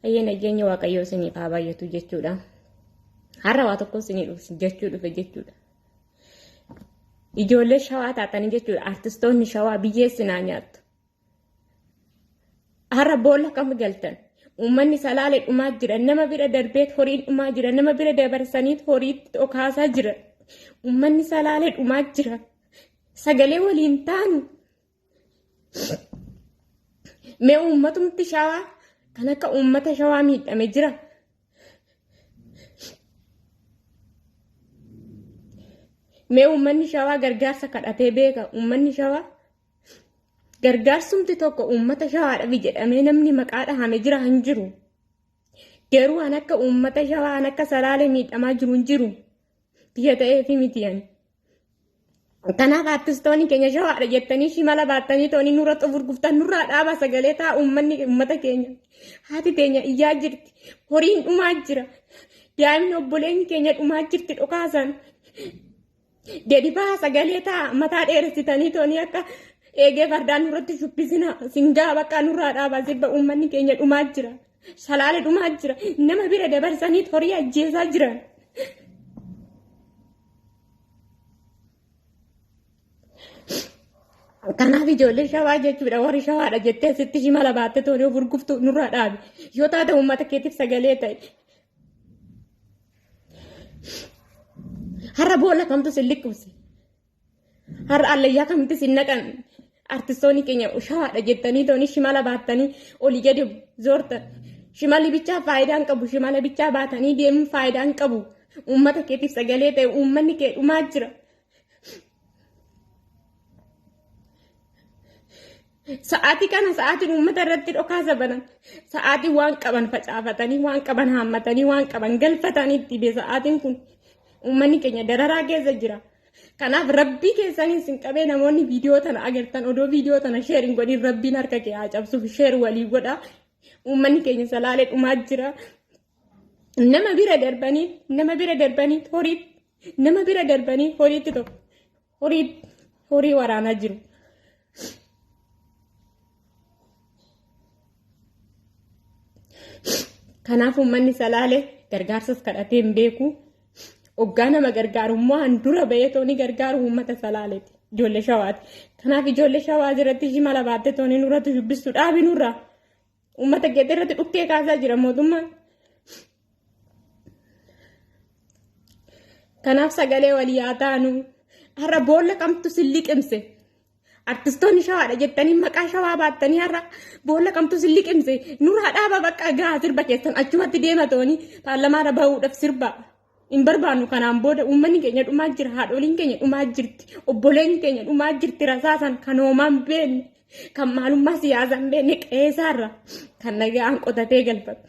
Hayyee nageenya Waaqayyoo isiniif haa baay'atu jechuudha. Har'a waa tokko isinii dhufu jechuu dhufe jechuudha. Ijoollee shawaa taatanii jechuudha. Artistoonni shawaa biyyee sinaa nyaattu. Har'a boolla kam galtan? Uummanni salaalee dhumaa jira. Nama bira darbeet horiin dhumaa jira. Nama bira dabarsaniit horiitti dhokaasaa jira. Uummanni salaalee dhumaa jira. Sagalee waliin taanu. Mee uummatumti shawaa kan akka uummata shawaa miidhame jira. Mee uummanni shawaa gargaarsa kadhatee beeka. Uummanni shawaa Gargaarsumti tokko uummata shawaadhafi jedhamee namni maqaa dhahame jira hin jiru. Garuu an akka uummata shawaa an akka salaalee miidhamaa jiru hin jiru. Biyya ta'eefi miti ani. Kanaaf artistoonni keenya shawaadha jettanii shimala baattanii toonii nurra xufurguftan nurraa dhaabaa sagalee ta'a uummanni uummata keenya. Haati teenya iyyaa jirti. Horiin dhumaa jira. Daa'imni obboleen keenya dhumaa jirti dhokaasan. Gadi baha sagalee ta'a mataa dheeressitanii toonii akka eegee fardaa nurratti shubbisina singaa bakka nurraa dhaabaa sirba uummanni keenya dhumaa jira. Salaale dhumaa jira. Nama bira dabarsanii horii ajjeesaa jiran. Kanaaf ijoollee shawaa jechuudha warri shawaadha jettee sitti shimala baatte toonii of urguftu nurraa dhaabi. Yoo taate uummata keetiif sagalee ta'e. Har'a boolla kamtu sin liqimse? Har'a allayyaa kamtu sin naqan? Artistoonni keenya shawaadha jettanii tooni shimala baattanii olii gadi zoortan. Shimalli bichaa faayidaa hin qabu. Shimala bichaa baatanii deemuun faayidaa hin qabu. Uummata keetiif sagalee ta'e uummanni kee dhumaa jira. Sa'aatii kana sa'aatiin uummata irratti dhokaasa banan. Sa'aatii waan qaban facaafatanii, waan qaban haammatanii, waan qaban galfatanii itti bee sa'aatiin kun uummanni keenya dararaa keessa jira. Kanaaf rabbii keessanii isin qabee namoonni viidiyoo tana agartan odoo viidiyoo tana sheer hin godhin rabbiin harka kee haa cabsuuf sheer walii godha. Uummanni keenya salaalee dhumaa jira. Nama bira darbanii nama bira darbanii horii nama bira darbanii horiitti tokko horii horii waraanaa jiru. Kanaaf uummanni salaalee gargaarsas kadhatee hin beeku. Oggaa nama gargaaru immoo handura bahee tooni gargaaru uummata salaaleeti. Ijoollee shawaati. Kanaaf ijoollee shawaa jiratti shimala baattee tooni nurratti shubbistu dhaabi nurraa. Uummata keetii irratti dhukkee kaasaa jira mootummaan. Kanaaf sagalee walii haa taanu. Har'a boolla kamtu sin liqimse? Artistoonni shawaadha jettanii maqaa shawaa baattanii har'a boolla kamtu sin liqimse? Nurraa dhaaba bakka gahaa sirba keessan achumatti deema tooni paarlamaarra bahuudhaaf sirba. Hin barbaannu kanaan booda uummanni keenya dhumaa jira haadholiin keenya dhumaa jirti obboleen keenya dhumaa jirti rasaasan kan hoomaan beekne kan maalummaa siyaasaa hin beekne qe'eesaarra kan nagaan qotatee galfatu.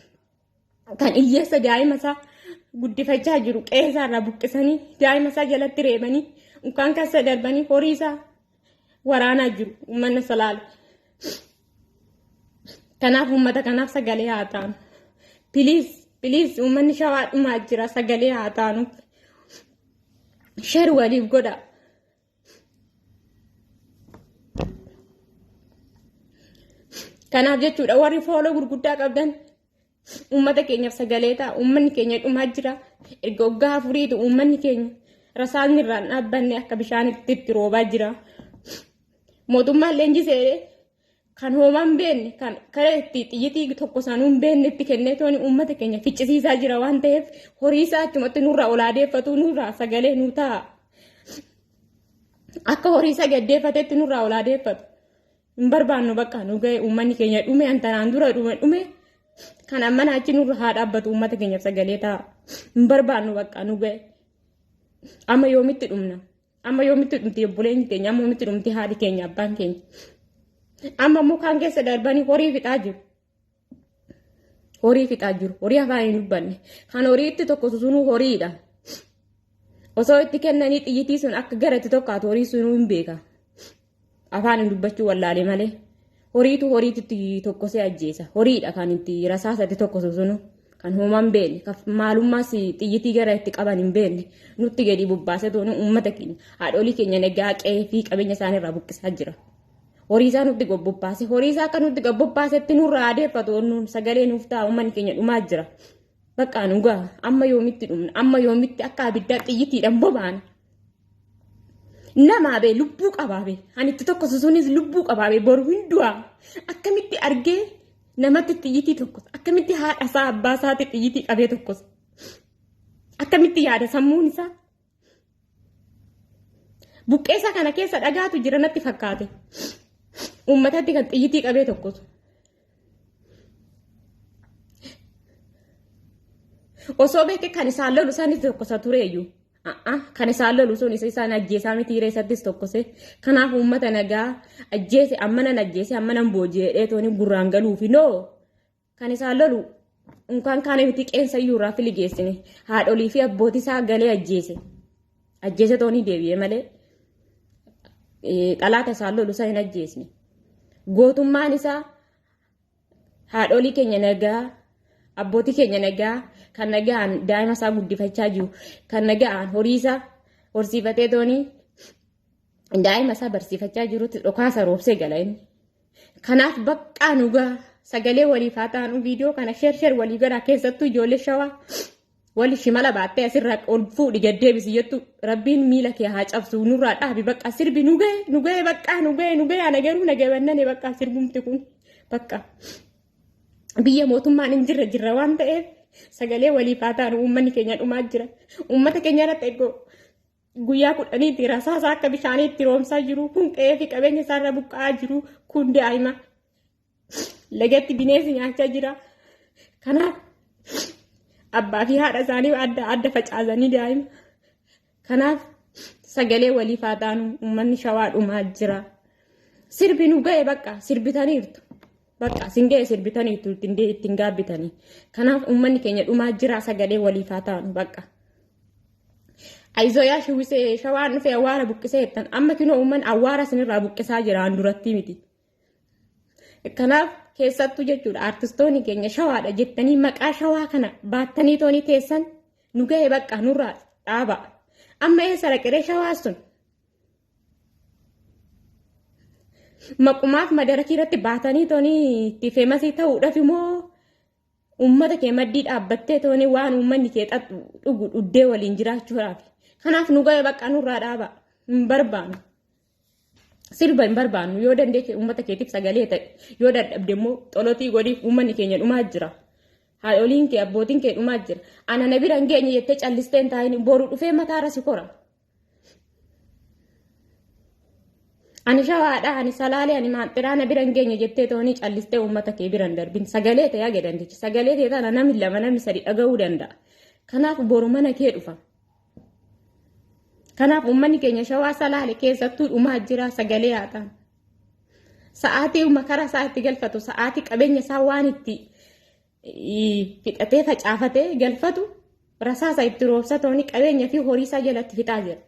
Kan hiyyeessa daa'ima isaa guddifachaa jiru qe'ee isaa irraa buqqisanii daa'ima isaa jalatti reebanii unkaan keessa darbanii horii isaa waraanaa jiru uummanni salaale. Kanaaf uummata kanaaf sagalee haa taanu. Piliis piliis uummanni shawaa dhumaa jira sagalee haa taanu. Sheer waliif godha. Kanaaf jechuudha warri fooloo gurguddaa qabdan uummata keenyaaf sagalee ta'a. Uummanni keenya dhumaa jira. Erga waggaa afuriitu uummanni keenya rasaasni irraan dhaabbanne akka bishaanitti itti roobaa jira. Mootummaan leenjisee kan hoomaa hin beekne kan kara itti xiyyitii tokko sanuu hin beekne itti kennee tooni uummata keenya ficcisiisaa jira waan ta'eef horii isaa achumatti nurraa olaa deeffatu nurraa sagalee nuu ta'a. Akka horii isaa gaddeeffatetti nurraa olaa deeffatu. Hin barbaannu bakka nu ga'e uummanni keenya dhume antanaan dura dhume dhume kan amma achi nurra haa dhaabbatu uummata keenyaaf sagalee ta'a. Hin barbaannu bakka nu ga'e. Amma yoomitti dhumna? Amma yoomitti dhumti obboleen keenya? Amma yoomitti dhumti haadhi keenya abbaan keenya? Amma mukaan keessa darbanii horii fixaa jiru. Horii fixaa jiru. Horii afaan hin dubbanne. Kan horii itti tokko sunuu horiidha. Osoo itti kennanii xiyyitii sun akka gara itti tokkaatu horii sunuu hin beeka. Afaan hin dubbachuu wallaale malee. Horiitu horiitti tokkosee ajjeesa. Horiidha kan itti rasaasa itti tokkosu sunu. Kan homaa hin beekne, kan maalummaas xiyyitii gara itti qaban hin beekne nutti gadi bobbaasee toonu uummata keenya haadholii keenya nagaa qe'ee fi qabeenya isaanii irraa buqqisaa jira. Horii isaa nutti gobbobbaase. Horii isaa akka nutti gobbobbaasetti nurraa adeeffatu nuun sagalee nuuf ta'a uummanni keenya dhumaa jira. Bakka nu gaha. Amma yoomitti dhumna? Amma yoomitti akka abiddaa xiyyitiidhaan bobaana? Namaa bee lubbuu qabaa bee. Ani itti tokko susuunis lubbuu qabaa bee boru hin du'a. Akkamitti argee namatti xiyyitii tokkos? Akkamitti haadha isaa abbaa isaatti xiyyitii qabee tokkos? Akkamitti yaada sammuun isaa? Buqqeessa kana keessa dhagaatu jira natti fakkaate. Uummatatti kan xiyyitii qabee tokkotu. Osoo beeke kan isaan lolu sanis tokkosa tureeyyu. Kan isaan lolu sun isa isaan ajjeesaa miti hiree isattis tokkose. Kanaaf uummata nagaa ajjeese ammanan ajjeese ammanan booji'ee tooni gurraan galuufi noo. Kan isaan lolu unkaan kaane miti qeensa iyyuu irraa filigeessine. Haadholii fi abbootii isaa galee ajjeese. Ajjeese toonii deebi'ee malee xalaata isaan lolu isa hin ajjeesne. Gootummaan isaa haadholii keenya nagaa abbootii keenya nagaa kan nagaan daa'ima isaa guddifachaa jiru kan nagaan horii isaa horsiifatee toonii daa'ima isaa barsiifachaa jirutti dhokaasa roobsee gala inni. Kanaaf baqqaa nu gaha. Sagalee waliif haa taanu viidiyoo kana sheer sheer walii godhaa keessattuu ijoollee shawaa wali shimala baattee asirraa ol fuudhi gad deebisi jettu rabbiin miila kee haa cabsu nurraa dhaabi baqqaa sirbi nu gahe nu gahe baqqaa nu gahe nu gahe ana garuu na gabannane baqqaa sirbumti kun baqqaa. Biyya mootummaan hin jirre jirra waan ta'eef sagalee waliif haa taanu uummanni keenya dhumaa jira. Uummata keenya irratti eegoo guyyaa kudhaniitti rasaasa akka bishaanii itti roomsaa jiru kun qe'ee fi qabeenya isaarra buqqa'aa jiru kun daa'ima lagatti bineensi nyaachaa jira. Kanaaf abbaa fi haadha isaanii adda adda facaasanii daa'ima. Kanaaf sagalee waliif haa taanu uummanni shawaa dhumaa jira. Sirbi nu ga'e bakka sirbitaniirtu. Bakka sin ga'e sirbitaniirtu ittiin gaabbitanii. Kanaaf uummanni keenya dhumaa jira sagalee waliif haa taanu bakka. Ayizoo yaa shiwisee shawaan dhufee awwaara buqqisee jettan amma kinoo uummanni awwaara isinirraa buqqisaa jira an duratti miti. Kanaaf keessattuu jechuudha artistoonni keenya shawaadha jettanii maqaa shawaa kana baattanii toonii teessan nu ga'e bakka nurraa dhaaba. Amma eessa raqiree shawaa sun? Maqumaaf madarakii irratti baatanii toonii itti feemasii ta'uudhaaf immoo Uummata kee maddii dhaabbattee toonii waan uummanni kee xaxxu dhugu dhuddee waliin jiraachuudhaaf. Kanaaf nu ga'e bakka nurraa dhaaba. Hin barbaannu. Sirba hin barbaannu. Yoo dandeesse uummata keetiif sagalee ta'e. Yoo dadhabde immoo xolotii godhiif uummanni keenya dhumaa jira. Haadholiin kee abbootiin kee dhumaa jira. Ana na bira hin geenye jettee callistee hin taa'in boru dhufee mataarra si kora. Ani shawaadha, ani salaalee, ani maanxiraa na bira hin geenye jettee toonii callistee uummata kee bira hin darbin. Sagalee ta'e haga dandeechi. Sagalee ta'e tana namni lama namni sadi dhaga'uu danda'a. Kanaaf boru mana kee dhufa. Kanaaf uummanni keenya shawaa salaale keessattuu dhumaa jira sagalee haa ta'an. Sa'aatii makara isaa itti galfatu, sa'aatii qabeenya isaa waan itti fixatee facaafatee galfatu rasaasa itti roobsa tooni qabeenya fi horii isaa jalatti fixaa jira.